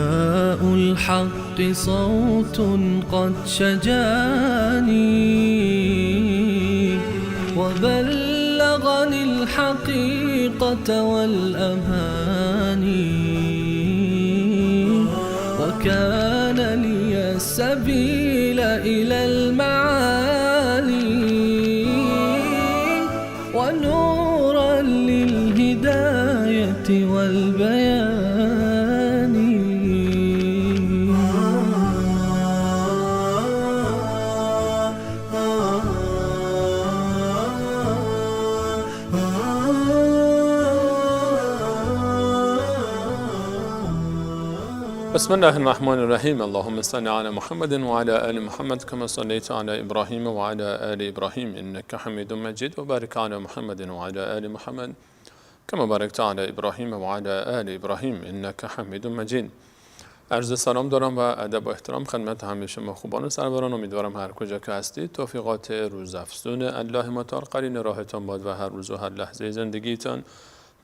ضياء الحق صوت قد شجاني وبلغني الحقيقة والأماني وكان لي السبيل إلى المعالي ونورا للهداية والبيان. بسم الله الرحمن الرحیم. اللهم صل علی محمد و علی آل محمد کما صلیت علی ابراهیم و علی آل ابراهیم انک حمید مجید و بارک علی محمد و علی آل محمد کما بارکت علی ابراهیم و علی آل ابراهیم انک حمید مجید. عرض سلام دارم و ادب و احترام خدمت همه شما خوبان و سروران. امیدوارم هر کجا که هستید توفیقات روزافزون الله متعال قرین راهتان باد و هر روز و هر لحظه زندگیتان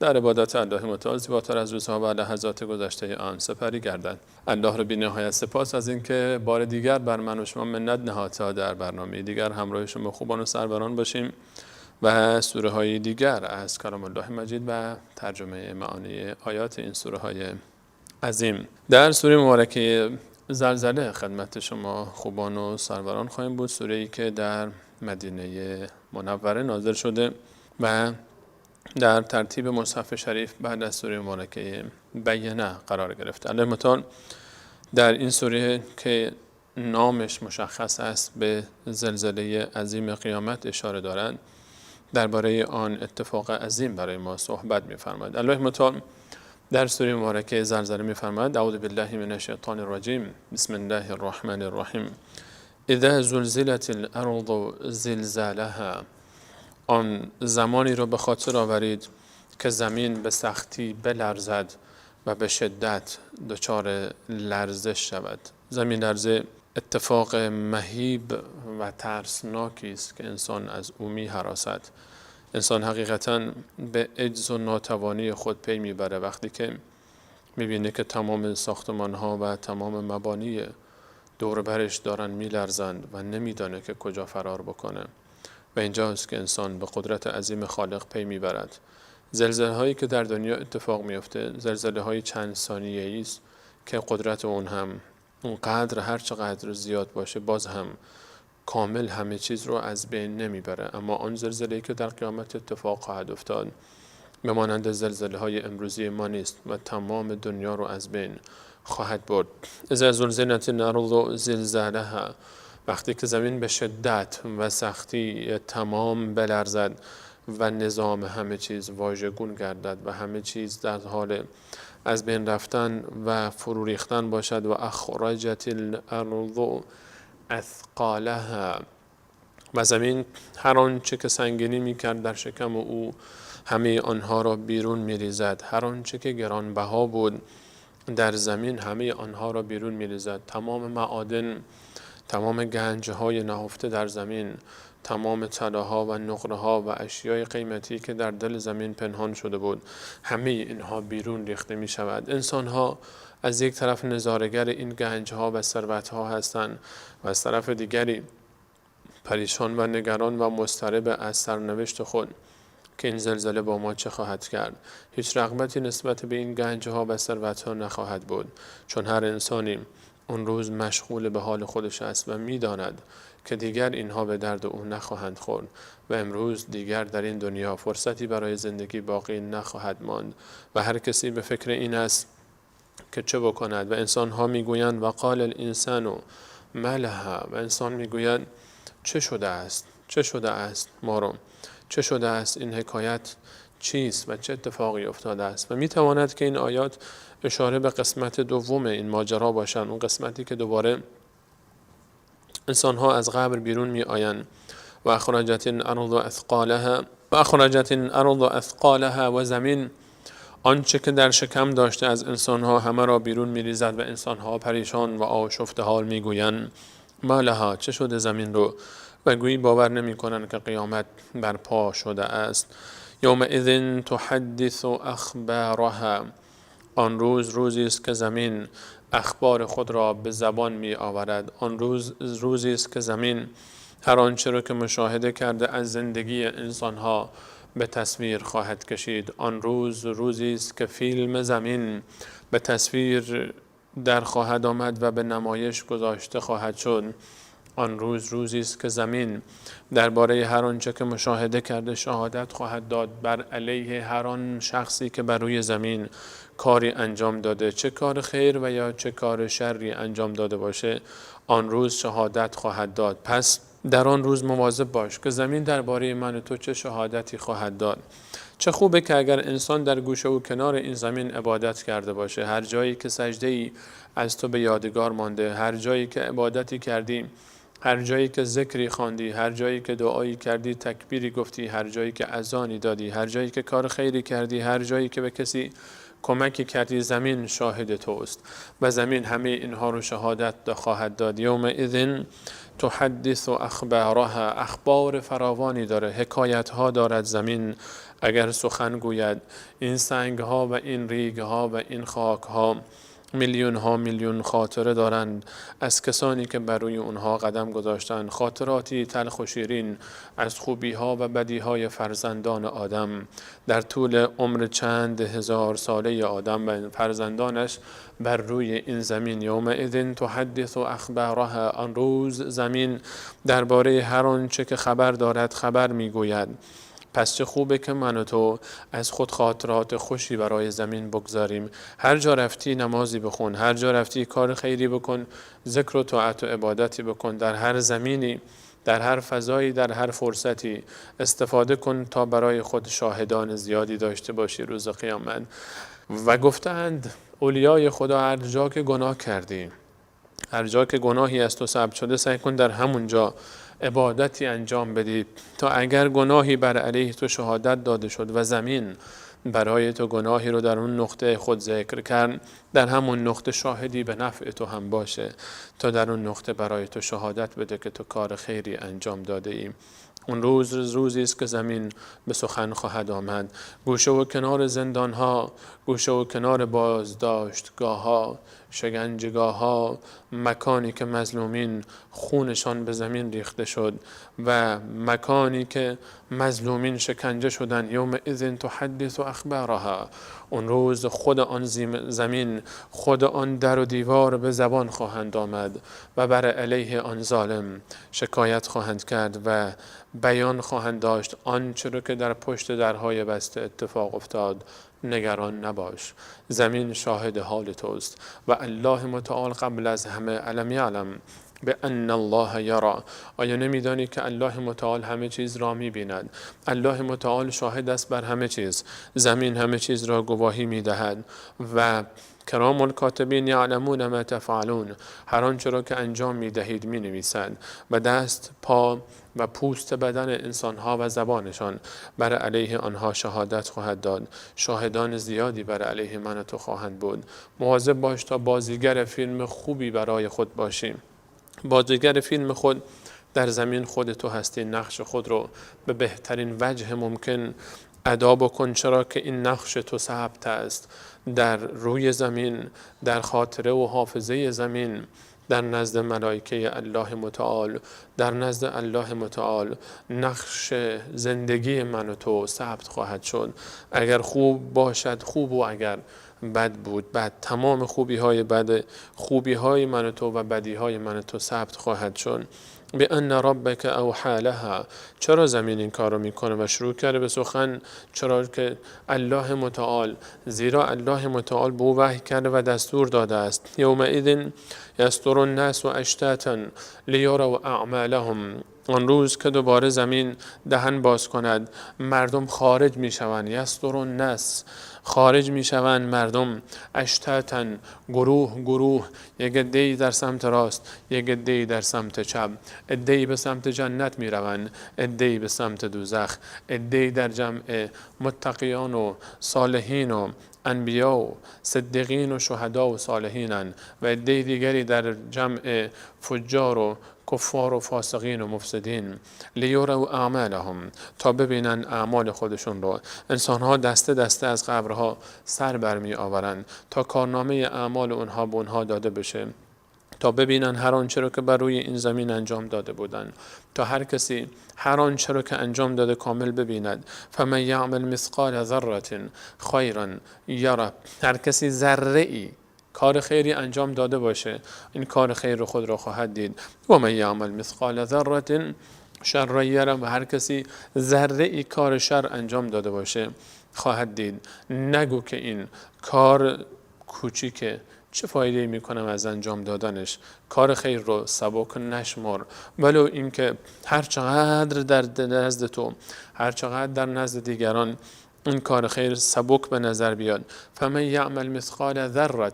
در عبادت الله متعال زیباتر از روزها و لحظات گذشته آن سپری گردد. الله را بی‌نهایت سپاس از اینکه بار دیگر بر من و شما منت نهاد تا در برنامه دیگر همراه شما خوبان و سروران باشیم و سوره های دیگر از کلام الله مجید و ترجمه معانی آیات این سوره های عظیم. در سوره مبارکه زلزله خدمت شما خوبان و سروران خواهیم بود. سوره ای که در مدینه منوره نازل شده و در ترتیب مصحف شریف بعد از سوره مبارکه بینه قرار گرفته. الله متعال در این سوره که نامش مشخص است به زلزله عظیم قیامت اشاره دارد، درباره آن اتفاق عظیم برای ما صحبت می‌فرماید. الله متعال در سوره مبارکه زلزله می‌فرماید: اعوذ بالله من الشیطان الرجیم، بسم الله الرحمن الرحیم، اذا زلزلت الارض زلزالها. آن زمانی را به خاطر آورید که زمین به سختی بلرزد و به شدت دچار لرزش شود. زمین لرزه اتفاق مهیب و ترسناکی است که انسان از او می هراسد. انسان حقیقتاً به عجز و ناتوانی خود پی میبره وقتی که میبینه که تمام ساختمان ها و تمام مبانی دور برش دارن میلرزند و نمیدانه که کجا فرار بکنه. و اینجاست که انسان به قدرت عظیم خالق پی میبرد. زلزله هایی که در دنیا اتفاق میفته زلزله های چند ثانیه‌ای است که قدرت اون هم اونقدر هر چقدر زیاد باشه باز هم کامل همه چیز رو از بین نمیبره. اما آن زلزله‌ای که در قیامت اتفاق خواهد افتاد به مانند زلزله های امروزی ما نیست و تمام دنیا رو از بین خواهد برد. اذا زلزلت الارض زلزالها، وقتی که زمین به شدت و سختی تمام بلرزد و نظام همه چیز واژگون گردد و همه چیز در حال از بین رفتن و فرو ریختن باشد. و اخرجت الارض اثقالها، و زمین هر آنچه که سنگینی میکرد در شکم او همه آنها را بیرون میریزد. هر آنچه که گرانبها بود در زمین همه آنها را بیرون میریزد. تمام معادن، تمام گنج‌های نهفته در زمین، تمام طلاها و نقره‌ها و اشیای قیمتی که در دل زمین پنهان شده بود، همه اینها بیرون ریخته می شود. انسان‌ها از یک طرف نظاره‌گر این گنج‌ها و ثروت‌ها هستند و از طرف دیگری پریشان و نگران و مضطرب از سرنوشت خود که این زلزله با ما چه خواهد کرد. هیچ رغبتی نسبت به این گنج‌ها و ثروت‌ها نخواهد بود، چون هر انسانی اون روز مشغول به حال خودش است و می‌داند که دیگر اینها به درد او نخواهند خورد و امروز دیگر در این دنیا فرصتی برای زندگی باقی نخواهد ماند و هر کسی به فکر این است که چه بکند. و انسان‌ها می‌گویند و قال الانسان ما لها، و انسان می‌گوید چه شده است، چه شده است ما رو، چه شده است، این حکایت چیست و چه اتفاقی افتاده است. و می‌تواند که این آیات اشاره به قسمت دوم این ماجرا باشند، اون قسمتی که دوباره انسان‌ها از قبر بیرون می‌آیند. و اخرجت الارض اثقالها، و اخرجت الارض اثقالها، و زمین آنچه که در شکم داشته از انسان‌ها همه را بیرون می‌ریزد و انسان‌ها پریشان و آشفته حال می‌گویند ما لها، چه شده زمین رو، و گویی باور نمی‌کنند که قیامت برپا شده است. یومئذ تحدث اخبارها، آن روز روزی است که زمین اخبار خود را به زبان می آورد. آن روز روزی است که زمین هر آنچه را که مشاهده کرده از زندگی انسانها به تصویر خواهد کشید. آن روز روزی است که فیلم زمین به تصویر در خواهد آمد و به نمایش گذاشته خواهد شد. آن روز روزی است که زمین درباره هر آنچه که مشاهده کرده شهادت خواهد داد بر علیه هر آن شخصی که بر روی زمین کاری انجام داده، چه کار خیر و یا چه کار شری انجام داده باشه، آن روز شهادت خواهد داد. پس در آن روز مواظب باش که زمین درباره من و تو چه شهادتی خواهد داد. چه خوبه که اگر انسان در گوشه و کنار این زمین عبادت کرده باشه، هر جایی که سجده‌ای از تو به یادگار مانده، هر جایی که عبادتی کردی، هر جایی که ذکری خواندی، هر جایی که دعایی کردی، تکبیری گفتی، هر جایی که اذانی دادی، هر جایی که کار خیری کردی، هر جایی که به کسی کمکی کردی، زمین شاهد توست و زمین همه اینها رو شهادت خواهد داد. یومئذ تحدث اخبارها، اخبار فراوانی داره، حکایت ها دارد زمین اگر سخن گوید. این سنگ ها و این ریگ ها و این خاک ها میلیون ها میلیون خاطره دارند از کسانی که بر روی اونها قدم گذاشتند، خاطراتی تلخ و شیرین از خوبی ها و بدی های فرزندان آدم در طول عمر چند هزار ساله آدم و فرزندانش بر روی این زمین. یومئذ تحدث اخبارها، آن روز زمین درباره هر آنچه که خبر دارد خبر میگوید. پس چه خوبه که من و تو از خود خاطرات خوشی برای زمین بگذاریم. هر جا رفتی نمازی بخون، هر جا رفتی کار خیری بکن، ذکر و طاعت و عبادتی بکن، در هر زمینی، در هر فضایی، در هر فرصتی استفاده کن تا برای خود شاهدان زیادی داشته باشی روز قیامت. و گفتند اولیای خدا هر جا که گناه کردی، هر جا که گناهی از تو ثبت شده، سعی کن در همونجا عبادتی انجام بدی تا اگر گناهی بر علیه تو شهادت داده شد و زمین برای تو گناهی رو در اون نقطه خود ذکر کرد، در همون نقطه شاهدی به نفع تو هم باشه تا در اون نقطه برای تو شهادت بده که تو کار خیری انجام داده ای. اون روز روزی است که زمین به سخن خواهد آمد. گوشه و کنار زندانها، گوشه و کنار بازداشتگاه‌ها، شکنجه‌گاه‌ها، مکانی که مظلومین خونشان به زمین ریخته شد و مکانی که مظلومین شکنجه شدند. یومئذ تحدث اخبارها، اون روز خود آن زمین، خود آن در و دیوار به زبان خواهند آمد و بر علیه آن ظالم شکایت خواهند کرد و بیان خواهند داشت آنچه رو که در پشت درهای بسته اتفاق افتاد. نگران نباش، زمین شاهد حال توست و الله متعال قبل از همه. الم یعلم بان الله یرا، آیا نمیدانی که الله متعال همه چیز را میبیند؟ الله متعال شاهد است بر همه چیز، زمین همه چیز را گواهی میدهد و کرام الکاتبین یعلمون ما تفعلون، هر آنچه را که انجام میدهید مینویسند و دست، پا و پوست بدن انسانها و زبانشان بر علیه آنها شهادت خواهد داد. شاهدان زیادی بر علیه من و تو خواهند بود. مواظب باش تا بازیگر فیلم خوبی برای خود باشیم. بازیگر فیلم خود در زمین خود تو هستی. نقش خود رو به بهترین وجه ممکن ادا بکن، چرا که این نقش تو ثبت است در روی زمین، در خاطره و حافظه زمین، در نزد ملائکه الله متعال، در نزد الله متعال نقش زندگی من و تو ثبت خواهد شد. اگر خوب باشد خوب و اگر بد بود بد. تمام خوبی های بد، خوبی های من و تو و بدی های من و تو ثبت خواهد شد. به ان ربک اوحی لها، چرا زمین این کارو میکنه و شروع کرده به سخن؟ چرا که الله متعال، زیرا الله متعال به او وحی کرده و دستور داده است. یومئذ یصدر الناس اشتاتا لیروا اعمالهم، آن روز که دوباره زمین دهن باز کند، مردم خارج میشوند. یصدر الناس، خارج میشوند مردم، اشتاتن، گروه گروه، یک عده‌ای در سمت راست، یک عده‌ای در سمت چپ، عده‌ای به سمت جنت میروند، عده‌ای به سمت دوزخ، عده‌ای در جمع متقیان و صالحین و انبیا و صدیقین و شهدا و صالحینن و عده دیگری در جمع فجار و کفار و فاسقین و مفسدین. لیروا اعمالهم، تا ببینن اعمال خودشون رو. انسانها دسته دسته از قبرها سر برمی آورند تا کارنامه اعمال اونها به اونها داده بشه، تا ببینن هر آنچه رو که بر روی این زمین انجام داده بودن، تا هر کسی هر آنچه رو که انجام داده کامل ببیند. فمن یعمل مثقال ذره خیرا یره، هر کسی ذره ای کار خیری انجام داده باشه این کار خیر رو خود را خواهد دید. و من یعمل مثقال ذره شرا یره، و هر کسی ذره ای کار شر انجام داده باشه خواهد دید. نگو که این کار کوچیکه، چه فایده میکنم از انجام دادنش. کار خیر رو سبک نشمار، ولو اینکه هر چقدر در نزد تو، هر چقدر در نزد دیگران این کار خیر سبک به نظر بیاد. فمن یعمل مثقال ذره،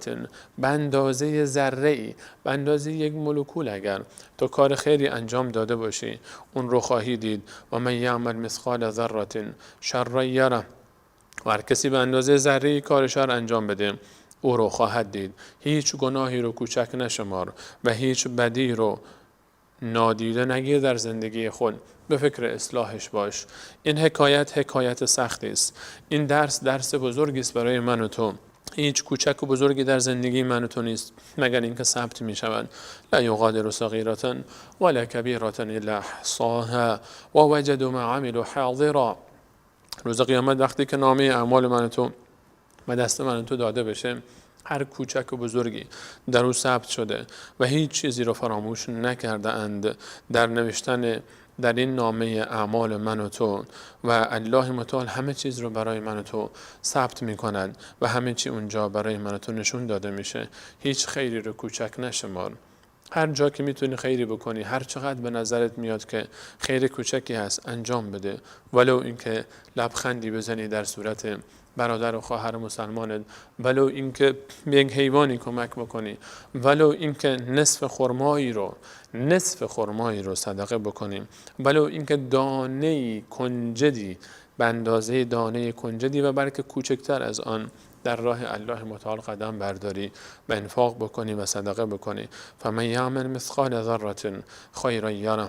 به اندازه ذره‌ای، به اندازه یک مولکول اگر تو کار خیری انجام داده باشی اون رو خواهی دید. و من یعمل مثقال ذره شرا یره، و هر کسی به اندازه ذره‌ای کار شر انجام بده او رو خواهد دید. هیچ گناهی رو کوچک نشمار و هیچ بدی رو نادیده نگیر در زندگی خود، به فکر اصلاحش باش. این حکایت حکایت سختی است، این درس درس بزرگی است برای من و تو. هیچ کوچک و بزرگی در زندگی من و تو نیست مگر اینکه ثبت می شود. لا یغادر صغیرة ولا کبیرة الا احصاها و وجدوا ما عملوا حاضرا. روز قیامت وقتی که نامه اعمال من و تو و دست من و تو داده بشه، هر کوچک و بزرگی در او ثبت شده و هیچ چیزی رو فراموش نکرده اند در نوشتن در این نامه اعمال من و تو. و الله متعال همه چیز رو برای من و تو ثبت می کند و همه چی اونجا برای من و تو نشون داده میشه. هیچ خیری رو کوچک نشمار. هر جا که میتونی خیری بکنی، هر چقدر به نظرت میاد که خیر کوچکی هست انجام بده، ولو اینکه لبخندی بزنی در صورت برادر و خواهر مسلمانت، ولو اینکه به یک حیوانی کمک بکنی، ولو اینکه نصف خرمایی رو صدقه بکنی، ولو اینکه دانه‌ای کنجدی به اندازه دانه کنجدی و بلکه کوچکتر از آن در راه الله متعال قدم برداری و انفاق بکنی و صدقه بکنی. فمن یعمل مثقال ذره خیرا یره،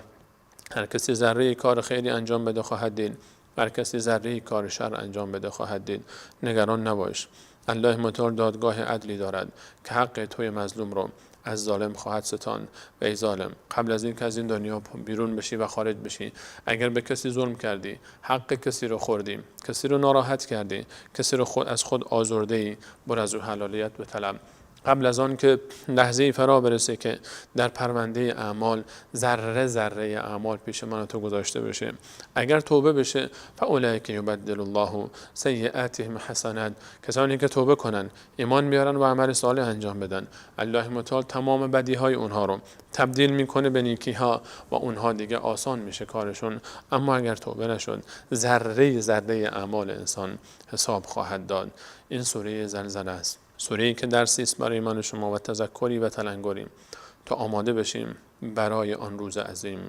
هر کسی ذره کار خیری انجام بده خواهد دید، هر کسی ذره کار شر انجام بده خواهد دید. نگران نباش، الله متعال دادگاه عدلی دارد که حق توی مظلوم رو از ظالم خواهد ستان. و ای ظالم، قبل از اینکه از این دنیا بیرون بشی و خارج بشی، اگر به کسی ظلم کردی، حق کسی رو خوردی، کسی رو ناراحت کردی، کسی رو خود از خود آزرده ای، برو از او حلالیت بطلب. قبل از آن که لحظه فرا برسه که در پرونده اعمال ذره ذره اعمال پیش من و تو گذاشته بشه، اگر توبه بشه فاولئک یبدل الله سیئاتهم حسنات، کسانی که توبه کنن، ایمان بیارن و عمل صالح انجام بدن، الله متعال تمام بدی های اونها رو تبدیل میکنه به نیکی ها و اونها دیگه آسان میشه کارشون. اما اگر توبه نشد، ذره ذره اعمال انسان حساب خواهد داد. این سوره زلزله است، سوره‌ای که درسی است برای من و شما و تذکری و تلنگری تا آماده بشیم برای آن روز عظیم.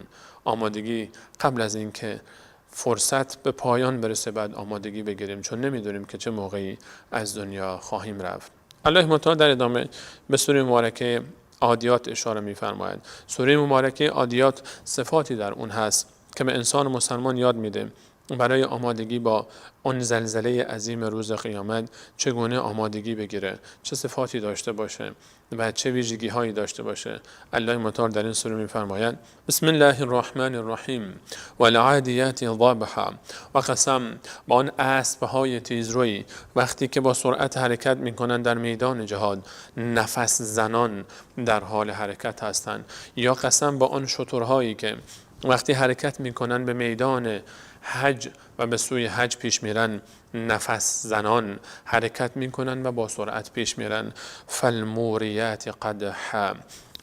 آمادگی قبل از اینکه فرصت به پایان برسه بعد آمادگی بگیریم، چون نمیدونیم که چه موقعی از دنیا خواهیم رفت. الله متعال در ادامه به سوره مبارکه عادیات اشاره می‌فرماید. سوره مبارکه عادیات صفاتی در اون هست که به انسان مسلمان یاد میده برای آمادگی با آن زلزله عظیم روز قیامت چگونه آمادگی بگیره، چه صفاتی داشته باشه و چه ویژگی هایی داشته باشه. الله متعال در این سوره می‌فرماید: بسم الله الرحمن الرحیم والعادیات ضبحا. و قسم با آن اسب‌های تیزروی وقتی که با سرعت حرکت می‌کنند در میدان جهاد، نفس زنان در حال حرکت هستند. یا قسم با آن شترهایی که وقتی حرکت می‌کنند به میدان حج و به سوی حج پیش میرن، نفس زنان حرکت میکنن و با سرعت پیش میرن. فالموریات قدحا.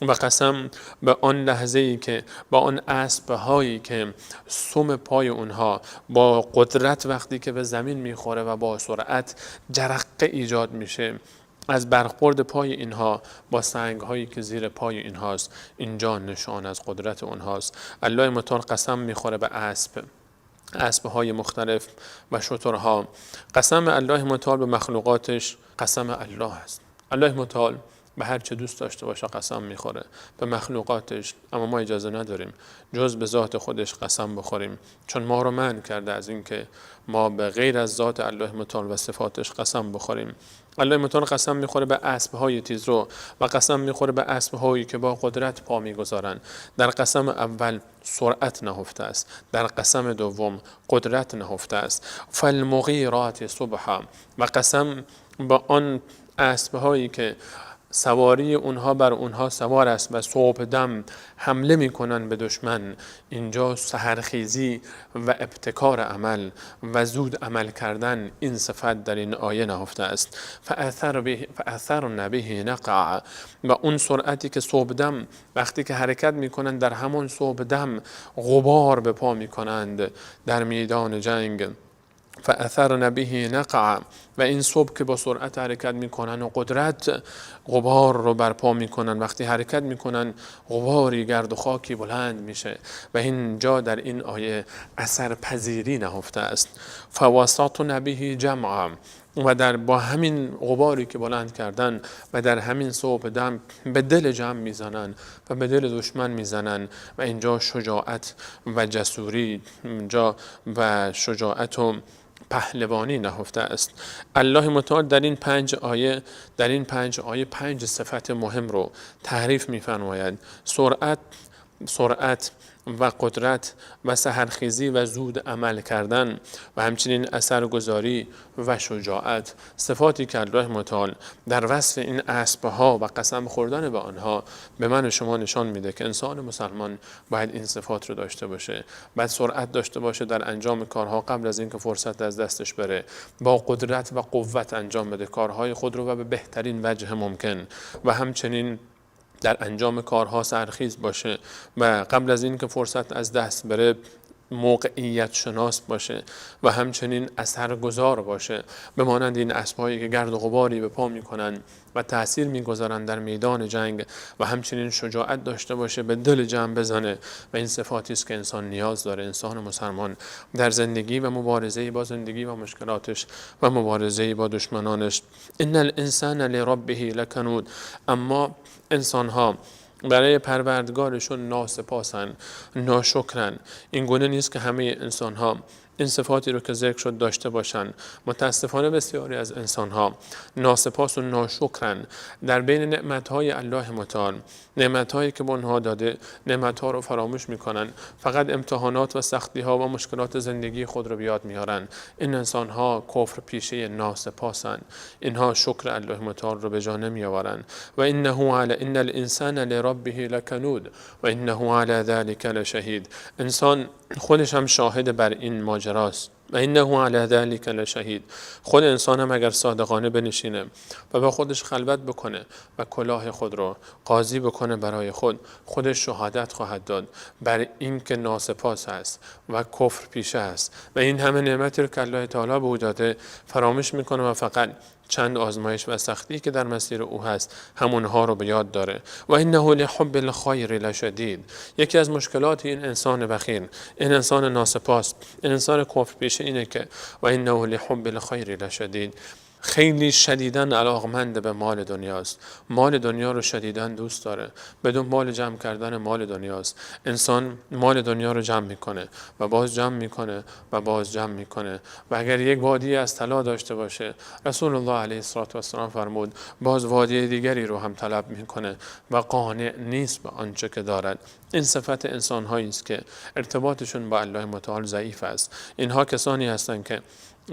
و قسم به آن لحظه‌ای که با آن اسب‌هایی که سم پای اونها با قدرت وقتی که به زمین میخوره و با سرعت جرقه ایجاد میشه از برخورد پای اینها با سنگ هایی که زیر پای اینهاست. اینجا نشان از قدرت اونهاست. الله متعال قسم میخوره به اسب‌های مختلف و شترها. قسم الله متعال به مخلوقاتش قسم الله است. الله متعال به هر چه دوست داشته باشه قسم میخوره، به مخلوقاتش، اما ما اجازه نداریم جز به ذات خودش قسم بخوریم، چون ما رو منع کرده از اینکه ما به غیر از ذات الله متعال و صفاتش قسم بخوریم. الله متعال قسم میخوره به اسب‌های تیزرو و قسم میخوره به اسب‌هایی که با قدرت پا میگذارن. در قسم اول سرعت نهفته است، در قسم دوم قدرت نهفته است. فالمغیرات صبحا، و قسم با آن اسب‌هایی که سواری اونها بر اونها سوار است و صبح دم حمله میکنن به دشمن. اینجا سحرخیزی و ابتکار عمل و زود عمل کردن، این صفت در این آیه نهفته است. فأثرن به نقع، و اون سرعتی که صبح دم وقتی که حرکت میکنن در همون صبح دم غبار به پا میکنند در میدان جنگ. فأثرن به نقع، و این صبح که با سرعت حرکت میکنن و قدرت غبار رو برپا میکنن، وقتی حرکت میکنن غباری گرد و خاکی بلند میشه و اینجا در این آیه اثر پذیری نهفته است. فوسطن به جمعا، و در با همین غباری که بلند کردن و در همین صبح دم به دل جمع میزنن و به دل دشمن میزنن و اینجا شجاعت و جسوری، اینجا و شجاعت و پهلوانی نهفته است. الله متعال در این پنج آیه پنج صفت مهم رو تعریف می‌فرماید: سرعت و قدرت و سحرخیزی و زود عمل کردن و همچنین اثرگذاری و شجاعت. صفاتی که الله متعال در وصف این اسبها و قسم خوردن به آنها به من و شما نشان میده که انسان مسلمان باید این صفات رو داشته باشه، باید سرعت داشته باشه در انجام کارها قبل از اینکه فرصت از دستش بره، با قدرت و قوت انجام بده کارهای خود رو و به بهترین وجه ممکن، و همچنین در انجام کارها سرخیز باشه و قبل از اینکه فرصت از دست بره موقعیت شناس باشه و همچنین اثرگذار باشه، به مانند این اسب‌هایی که گرد و غباری به پا میکنن و تأثیر میگذارن در میدان جنگ، و همچنین شجاعت داشته باشه به دل جمع بزنه. و این صفاتی است که انسان نیاز داره، انسان مسلمان در زندگی و مبارزه با زندگی و مشکلاتش و مبارزه با دشمنانش. ان الانسان لربه لکنود، اما انسانها برای پروردگارشون ناسپاسن، ناشکرن. این گونه نیست که همه انسانها این صفاتی رو که ذکر شد داشته باشن. متاسفانه بسیاری از انسانها ناسپاس و ناشکرن. در بین نعمت‌های الله متعال، نعمت‌هایی که به اونها داده، نعمت‌ها رو فراموش می‌کنن، فقط امتحانات و سختی‌ها و مشکلات زندگی خود رو بیاد میارن. این انسان‌ها کفر پیشه ناسپاسن، اینها شکر الله متعال رو به جا نمی‌آورن. و انه علی ان الانسان لربه لکنود و انه علی ذلک لشهید. انسان خودش هم شاهد بر این ماجراست. و انه علی ذلک لشهید. خود انسان هم اگر صادقانه بنشینه و با خودش خلوت بکنه و کلاه خود رو قاضی بکنه برای خود، خودش شهادت خواهد داد بر این که ناسپاس است و کفر پیشه است و این همه نعمتی رو که الله تعالی به او داده فراموش میکنه و فقط چند آزمایش و سختی که در مسیر او هست همونها رو به یاد داره. و انه لحب الخیر لشدید. یکی از مشکلات این انسان بخیل، این انسان ناسپاس، این انسان کفر پیشه اینه که و انه لحب الخیر لشدید، خیلی شدیداً علاقمند به مال دنیاست، مال دنیا رو شدیداً دوست داره، به دنبال جمع کردن مال دنیاست. انسان مال دنیا رو جمع میکنه و باز جمع میکنه و باز جمع میکنه و اگر یک وادی از طلا داشته باشه، رسول الله علیه الصلاة والسلام فرمود باز وادی دیگری رو هم طلب میکنه و قانع نیست به آنچه که دارد. این صفت انسان هایی است که ارتباطشون با الله متعال ضعیف است. اینها کسانی هستند که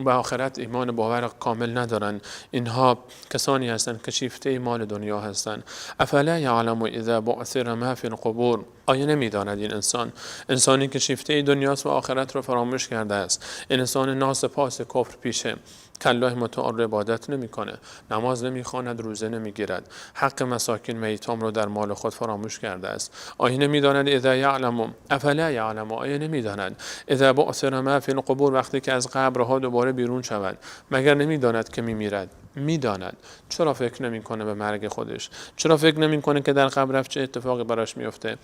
به آخرت ایمان باور کامل ندارن. اینها کسانی هستند که شیفته مال دنیا هستند. افلا یعلم اذا بعثر ما فی القبور. آیا نمیداند این انسان، انسانی که شیفته دنیاست و آخرت رو فراموش کرده است، این انسان ناسپاس کفر پیشه که الله متعال رو عبادت نمیکنه، نماز نمیخواند، روزه نمیگیرد، حق مساکین و ایتام رو در مال خود فراموش کرده است. آیا نمیداند اذا یعلم افلا یعلم، آیا نمیداند اذا بعثر ما فی القبور، وقتی که از قبرها دوباره بیرون شود، مگر نمیداند که میمیرد؟ میداند. چرا فکر نمیکنه به مرگ خودش؟ چرا فکر نمیکنه که در قبر رفت چه اتفاقی براش میفته؟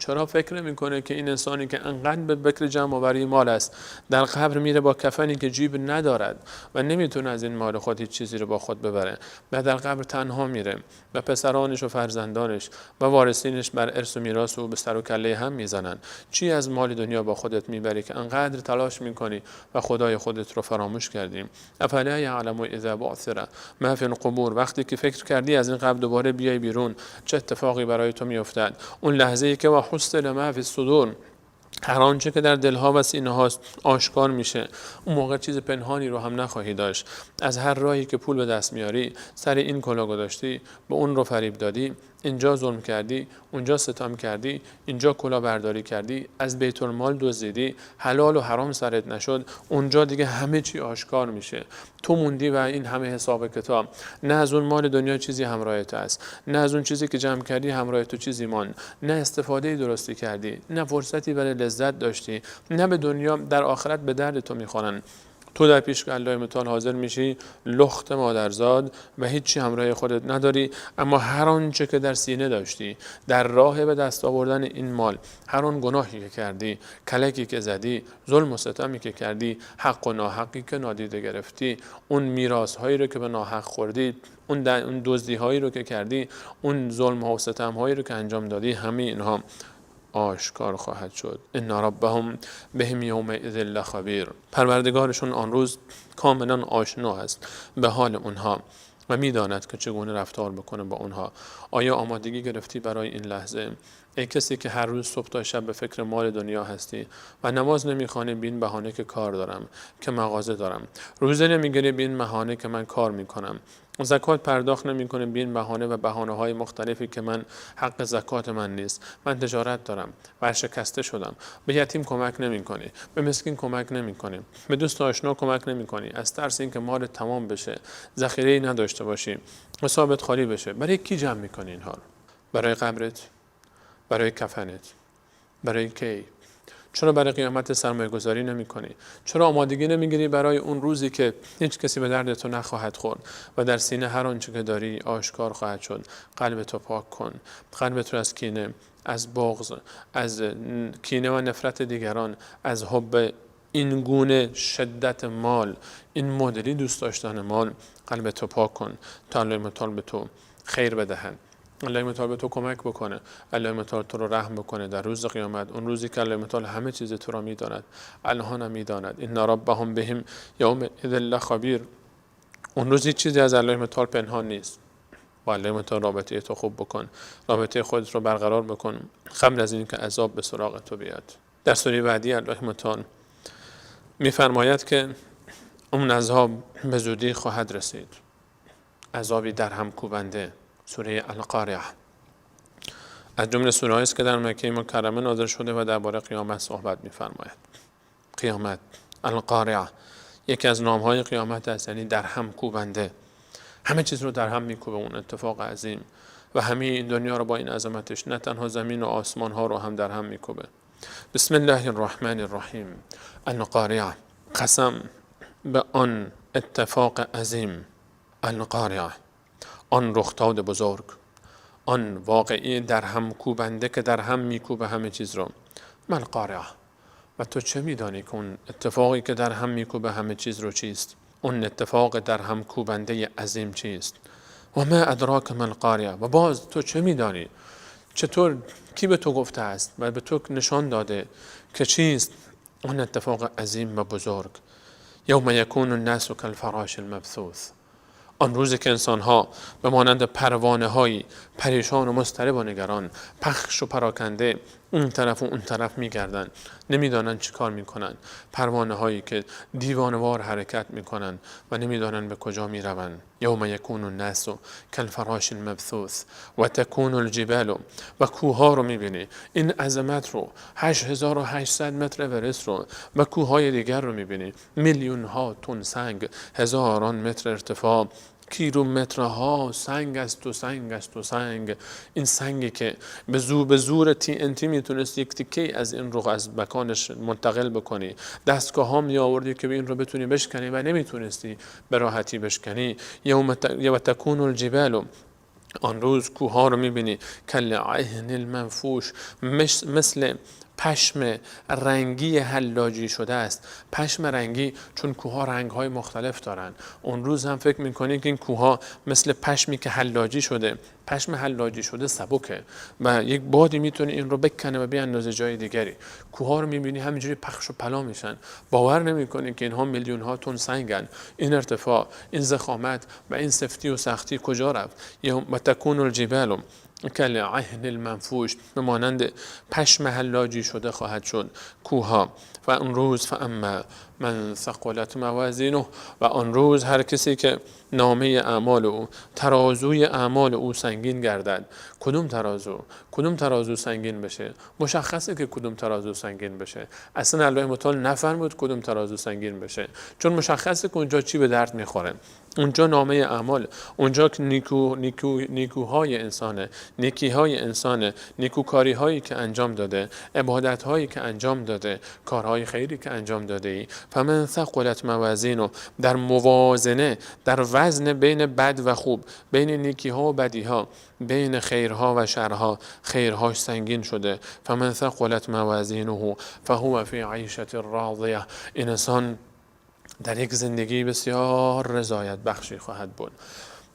چرا فکر نمیکنه که این انسانی که انقدر به بکر جمع آوری مال است در قبر میره با کفنی که جیب ندارد و نمیتونه از این مال خود هیچ چیزی رو با خود ببره و در قبر تنها میره و پسرانش و فرزندانش و وارثینش بر ارث و میراث او به سر و کله هم میزنن. چی از مال دنیا با خودت میبری که انقدر تلاش میکنی و خدای خودت رو فراموش کردی؟ افلا یعلم اذا بعثر ما فی القبور. وقتی که فکر کردی از این قبر دوباره بیای بیرون چه اتفاقی برای تو میافتد؟ اون لحظه ای که و حصل ما فی الصدور، هر آنچه که در دلها و سینه هاست آشکار میشه. اون موقع چیز پنهانی رو هم نخواهی داشت. از هر راهی که پول به دست میاری سر این کلاه گذاشتی، به اون رو فریب دادی، اینجا ظلم کردی، اونجا ستم کردی، اینجا کلاهبرداری کردی، از بیت المال دزدیدی، حلال و حرام سرت نشد، اونجا دیگه همه چی آشکار میشه. تو موندی و این همه حساب کتاب. نه از اون مال دنیا چیزی همراه تو است، نه از اون چیزی که جمع کردی همراه تو چیزی مان، نه استفاده درستی کردی، نه فرصتی برای لذت داشتی، نه به دنیا در آخرت به درد تو میخورن. تو در پیش الله متعال حاضر میشی لخت مادرزاد و هیچی همراه خودت نداری، اما هر آنچه که در سینه داشتی در راه به دست آوردن این مال، هر آن گناهی که کردی، کلکی که زدی، ظلم و ستمی که کردی، حق و ناحقی که نادیده گرفتی، اون میراث هایی رو که به ناحق خوردی، اون دزدی هایی رو که کردی، اون ظلم ها و ستم هایی رو که انجام دادی، همه اینها آشکار خواهد شد. ان ربهم بهم یومئذ لخبیر. پروردگارشون آن روز کاملا آشنا است به حال اونها و میداند که چگونه رفتار بکنه با اونها. آیا آمادگی گرفتی برای این لحظه؟ ای کسی که هر روز صبح تا شب به فکر مال دنیا هستی و نماز نمیخوانی به این بهانه که کار دارم، که مغازه دارم، روزه نمیگیری به این بهانه که من کار میکنم، زکات پرداخت نمیکنه به این بهانه و بهانه‌های مختلفی که من حق زکات من نیست، من تجارت دارم، ورشکسته شدم، به یتیم کمک نمیکنی، به مسکین کمک نمیکنی، به دوست آشنا کمک نمیکنی، از ترس اینکه مال تمام بشه، ذخیره‌ای نداشته باشی، حسابت خالی بشه. برای کی جمع میکنی اینها رو؟ برای قبرت؟ برای کفنت؟ برای کی؟ چرا برای قیامت سرمایه گذاری نمی کنی؟ چرا آمادگی نمی گیری برای اون روزی که هیچ کسی به درد تو نخواهد خورد و در سینه هر آنچه که داری آشکار خواهد شد؟ قلب تو پاک کن، قلب تو از کینه، از بغض، از کینه و نفرت دیگران، از حب این گونه شدت مال، این مدلی دوست داشتن مال، قلب تو پاک کن تا الله متعال به تو خیر بدهد، الله متعال به تو کمک بکنه، الله متعال تو رو رحم بکنه در روز قیامت، اون روزی که الله متعال همه چیز تو را میداند، الان هم میداند. ان ربهم بهم یومئذ لخبیر. اون روز هیچ چیزی از الله متعال پنهان نیست. با الله متعال رابطه تو خوب بکن، رابطه خودت رو برقرار بکن قبل از اینکه عذاب به سراغ تو بیاد. در سوره بعدی الله متعال میفرماید که اون عذاب به زودی خواهد رسید، عذابی در هم کوبنده. سوره القارعه از جمله سوره است که در مکه مکرمه نازل شده و درباره قیامت صحبت می‌فرماید. قیامت، القارعه، یکی از نام‌های قیامت است، یعنی در هم کوبنده. همه چیز رو در هم می‌کوبه اون اتفاق عظیم و همه این دنیا رو با این عظمتش، نه تنها زمین و آسمان ها رو هم در هم می‌کوبه. بسم الله الرحمن الرحیم. القارعه، قسم به آن اتفاق عظیم، القارعه، آن رخداد بزرگ، آن واقعی در هم کوبنده که در هم میکوبه همه چیز رو. ما القارعه، و تو چه میدانی که اون اتفاقی که در هم میکوبه همه چیز رو چیست؟ اون اتفاق در هم کوبنده عظیم چیست؟ و ما ادراک ما القارعه، و باز تو چه میدانی؟ چطور، کی به تو گفته است و به تو نشان داده که چیست اون اتفاق عظیم و بزرگ؟ یوم یکون الناس کالفراش المبثوث، آن روزی که انسان‌ها به مانند پروانه‌هایی پریشان و مضطرب و نگران، پخش و پراکنده اون طرف و اون طرف می‌گردن، نمی‌دانن چی کار می‌کنن. پروانه‌هایی که دیوانه‌وار حرکت می‌کنن و نمی‌دانن به کجا می‌روند. یوم یکون الناس کالفراش المبثوث و تکون الجبال، و کوه‌ها رو می‌بینی، این عظمت رو، 8800 متر اورست رو و کوه‌های دیگر رو می‌بینی، میلیون‌ها تن سنگ، هزاران متر ارتفاع، کیلومترها سنگ است و سنگ است و سنگ. این سنگی که به زور TNT میتونست یک تیکه از این رو از مکانش منتقل بکنی، دستگاه ها می آوردی که این رو بتونی بشکنی و نمیتونستی به راحتی بشکنی. یوم تکون الجبال، آن روز کوه ها رو میبینی کالعهن المنفوش، مثل پشم رنگی حلاجی شده است. پشم رنگی، چون کوه‌ها رنگ‌های مختلف دارن. اون روز هم فکر می‌کنی که این کوه‌ها مثل پشمی که حلاجی شده، پشم حلاجی شده سبکه و یک بادی میتونه این رو بکنه و بیاندازه جای دیگری. کوه‌ها رو می‌بینی همینجوری پخش و پلا میشن، باور نمی‌کنی که اینها میلیون‌ها تن سنگن. این ارتفاع، این ضخامت و این سفتی و سختی کجا رفت؟ و تکون الجبال کالعهن المنفوش، به مانند پشم حلاجی شده خواهد شد کوها. و اون روز فاما من ثقلت موازینه، و آن روز هر کسی که نامه اعمال او، ترازوی اعمال او سنگین گردد. کدوم ترازو؟ کدوم ترازو سنگین بشه؟ مشخصه که کدوم ترازو سنگین بشه. اصلا الله متعال نفرمود کدوم ترازو سنگین بشه، چون مشخصه که اونجا چی به درد میخوره. اونجا نامه اعمال، اونجا که نیکوهای انسانه، نیکیهای انسانه، نیکوکاری هایی که انجام داده، عبادت هایی که انجام داده، کارهای خیری که انجام داده ای. فمن ثقلت موازینه، در موازنه، در وزن بین بد و خوب، بین نیکیها و بدیها، بین خیرها و شرها، خیرهاش سنگین شده. فمن ثقلت موازینه فهو فی عیشة راضیه، این انسان در یک زندگی بسیار رضایت بخشی خواهد بود.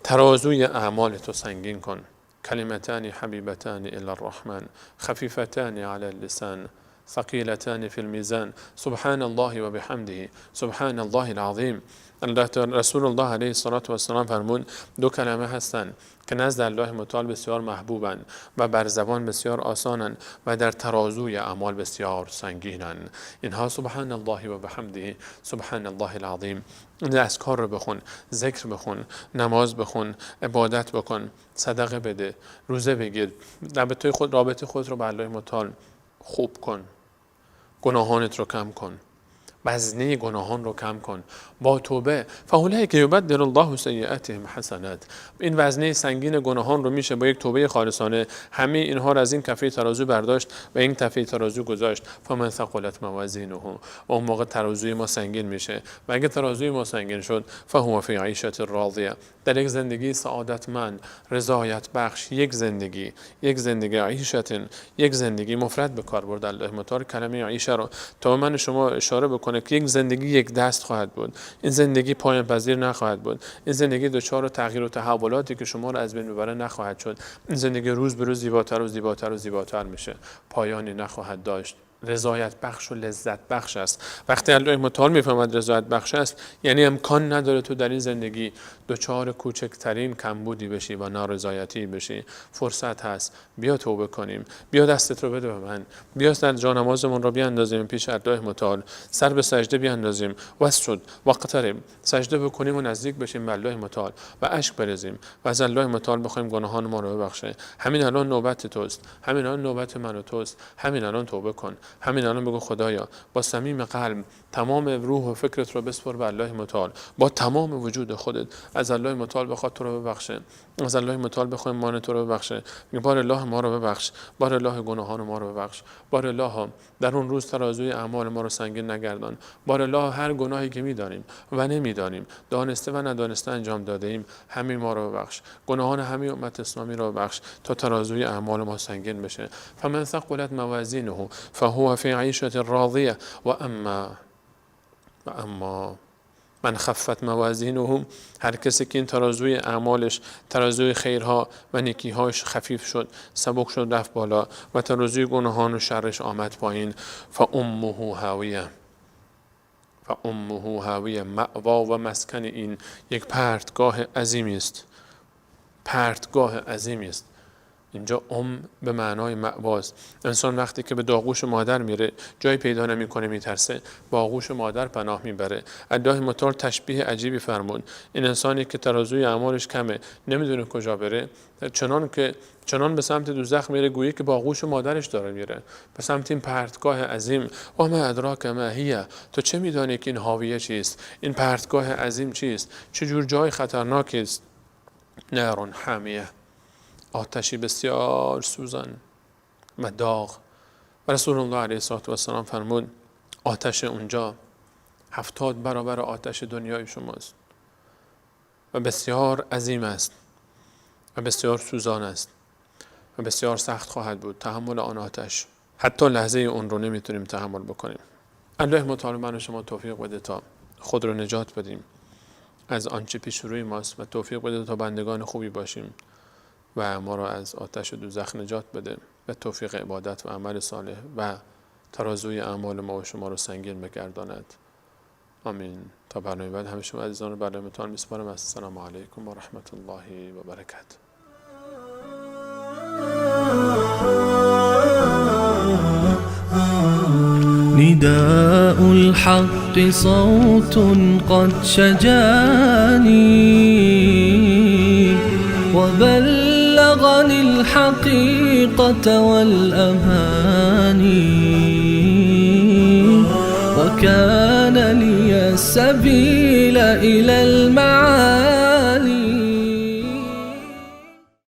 ترازوی اعمال تو سنگین کن. کلمتان حبیبتان الی الرحمن، خفیفتان علی اللسان، ثقیلتان فی المیزان، سبحان الله و بحمده، سبحان الله العظیم. الله رسول الله علیه الصلاة والسلام فرمود دو کلمه هستند که نزد الله متعال بسیار محبوبند و بر زبان بسیار آسانند و در ترازوی اعمال بسیار سنگینند. اینها سبحان الله و بحمده، سبحان الله العظیم. این اذکار رو بخون، ذکر بخون، نماز بخون، عبادت بکن، صدقه بده، روزه بگیر، رابطه خود رو با الله متعال خوب کن، گناهانت رو کم کن، وزنه گناهان رو کم کن با توبه. فاولئک یبدل الله سیئاتهم حسنات. این وزنه سنگین گناهان رو میشه با یک توبه خالصانه همه اینها رو از این کفه ترازو برداشت و این کفه ترازو گذاشت. فمن ثقلت موازینه، و اون موقع ترازوی ما سنگین میشه و اگه ترازوی ما سنگین شد فهو فی عیشة راضیه، در یک زندگی سعادتمند، رضایت بخش، یک زندگی، یک زندگی عیشتن، یک زندگی مفرد به کار برد الله متعال کلمه عیشه رو تا من شما اشاره بکنه که یک زندگی یک دست خواهد بود، این زندگی پایان پذیر نخواهد بود، این زندگی دچار تغییر و تحولاتی که شما رو از بین میبره نخواهد شد، این زندگی روز به روز زیباتر و زیباتر و زیباتر میشه، پایانی نخواهد داشت. رضایت بخش و لذت بخش است. وقتی الله متعال میفهمد رضایت بخش است، یعنی امکان نداره تو در این زندگی دچار کوچکترین کمبودی بشی و نارضایتی بشی. فرصت هست، بیا توبه کنیم، بیا دستت رو بده به من، بیا در جانمازمون رو بیاندازیم پیش الله متعال، سر به سجده بیاندازیم، واسجد واقترب، سجده بکنیم و نزدیک بشیم به الله متعال و اشک بریزیم و از الله متعال بخوایم گناهان ما رو ببخشه. همین الان نوبت توست، همین الان نوبت من و توست، همین الان توبه کن، همین الان بگو خدایا با صمیم قلب تمام روح و فکرت رو بسپر به الله متعال، با تمام وجود خودت از الله متعال بخواد تو رو ببخشه، از الله متعال بخوایم مان تو رو ببخشه. بار الله ما رو ببخش، بار الله گناهان ما رو ببخش، بار الله در اون روز ترازوی اعمال ما رو سنگین نگردان، بار الله هر گناهی که میدانیم و نمیدانیم، دانسته و ندانسته انجام داده ایم، همین ما رو ببخش، گناهان همه امت اسلامی رو ببخش تا ترازوی اعمال ما سنگین بشه. فمن ثقلت موازینه فهو فی عیشة راضیه و اما من خفت موازینه، هر کسی که این ترازوی اعمالش، ترازوی خیرها و نیکیهاش خفیف شد، سبک شد، رفت بالا و ترازوی گناهان و شرش آمد پایین، فامه هاویه، فامه هاویه، مأوا و مسکن این یک پرتگاه عظیمی است، پرتگاه عظیمی است. اینجا به معنای مأواست. انسان وقتی که به داغوش مادر میره جایی پیدا نمیکنه، میترسه، با آغوش مادر پناه میبره. الله متعال تشبیه عجیبی فرمود. این انسانی که ترازوی اعمالش کمه، نمیدونه کجا بره، چنان به سمت دوزخ میره گویی که با آغوش مادرش داره میره، به سمت این پرتگاه عظیم. و ما ادراک ما هیه، تو چه میدانی که این هاویه چیست، این پرتگاه عظیم چیست، چه جور جای خطرناکی است. نار حامیه، آتشی بسیار سوزان و داغ. و رسول الله علیه الصلاة والسلام فرمود آتش اونجا 70 برابر آتش دنیای شماست و بسیار عظیم است. و بسیار سوزان است و بسیار سخت خواهد بود تحمل آن آتش. حتی لحظه اون رو نمیتونیم تحمل بکنیم. الله متعال من و شما توفیق بده تا خود رو نجات بدیم از آنچه پیش روی ماست و توفیق بده تا بندگان خوبی باشیم و ما را از آتش دوزخ نجات بده و توفیق عبادت و عمل صالح و ترازوی اعمال ما و شما رو سنگین بگرداند. آمین. تا برنامه بعد همه شما عزیزان رو برنامه تان میسپارم. السلام علیکم و رحمت الله و برکاته. نداء الحق صوت قد شجاني وبلغني الحقيقة والأماني وكان لي السبيل إلى المعاني.